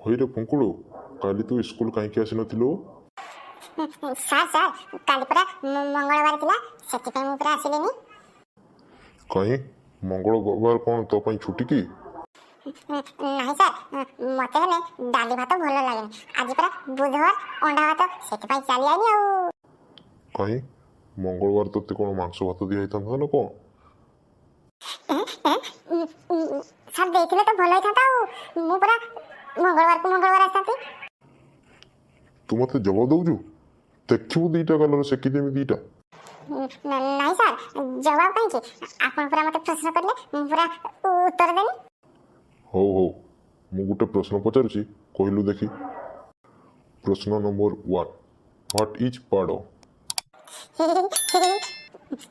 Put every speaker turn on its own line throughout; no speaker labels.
ହଇରେ ଫୁଙ୍କୁଳୁ, କାଲି ତୁ ସ୍କୁଲ କାହିଁକି ଆସିନଥିଲୁ?
ସାର୍, ସାର୍, କାଲି ପରା ମଙ୍ଗଳବାର ଥିଲା, ସେଥିପାଇଁ ମୁଁ ପରା ଆସିଲିନି।
କାହିଁ, ମଙ୍ଗଳବାର କ'ଣ ତୋ ପାଇଁ ଛୁଟି କି?
ନାହିଁ ସାର୍, ମତେ ହେଲେ ଡାଲି ଭାତ ଭଲ ଲାଗେନି। ଆଜି ପରା ବୁଧବାର, ଅଣ୍ଡା ଭାତ, ସେଥିପାଇଁ ଚାଲି ଆଇଲି ଆଉ।
କାହିଁ, ମଙ୍ଗଳବାର ତୋତେ କ'ଣ ମାଂସ ଭାତ ଦିଆ ହେଇଥାନ୍ତା ନା କ'ଣ?
ସାର୍, ଦେଇଥିଲେ ତ ଭଲ ହେଇଥାନ୍ତା ଆଉ, ମୁଁ ପରା ମଙ୍ଗଳବାରକୁ ମଙ୍ଗଳବାର ଆସିଥାନ୍ତି।
ତୁ ମୋତେ ଜବାବ ଦଉଛୁ? ଦେଖିବୁ, ଦିଟା ଗାଲରେ ସେକିଦେମି ଦିଟା।
ନାଇଁ ସାର୍, ଜବାବ କାହିଁକି? ଆପଣ ପରା ମୋତେ ପ୍ରଶ୍ନ କଲେ, ମୁଁ ପରା ଉତ୍ତର ଦେଲି।
ହଉ ହଉ, ମୁଁ ଗୋଟେ ପ୍ରଶ୍ନ ପଚାରୁଛି, କହିଲୁ ଦେଖି। ପ୍ରଶ୍ନ ନମ୍ବର 1, what is ପାଡ଼?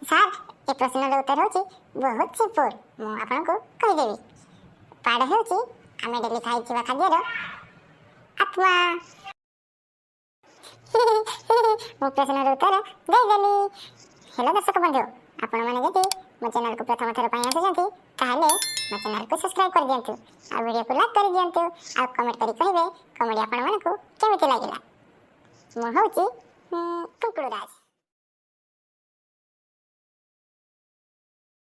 ସାର୍, ଏ ପ୍ରଶ୍ନର ଉତ୍ତର ହେଉଛି ବହୁତ ସିମ୍ପଲ, ମୁଁ ଆପଣଙ୍କୁ କହିଦେବି। ପାଡ଼ ହେଉଛି ଆମେ ଡେଲି ଖାଇଥିବା ଖାଦ୍ୟର ଆତ୍ମା। ମୁଁ ପ୍ରଶ୍ନର ଉତ୍ତର ଦେଇଦେଲି। ହ୍ୟାଲୋ ଦର୍ଶକ ବନ୍ଧୁ, ଆପଣମାନେ ଯଦି ମୋ ଚ୍ୟାନେଲକୁ ପ୍ରଥମ ଥର ପାଇଁ ଆସୁଛନ୍ତି, ତାହେଲେ ମୋ ଚ୍ୟାନେଲକୁ ସବସ୍କ୍ରାଇବ୍ କରିଦିଅନ୍ତୁ ଆଉ ଭିଡ଼ିଓକୁ ଲାଇକ୍ କରିଦିଅନ୍ତୁ ଆଉ କମେଣ୍ଟ କରି କହିବେ କମେଡ଼ି ଆପଣମାନଙ୍କୁ କେମିତି ଲାଗିଲା। ମୁଁ ହେଉଛି କୁକୁଡ଼ରାଜ।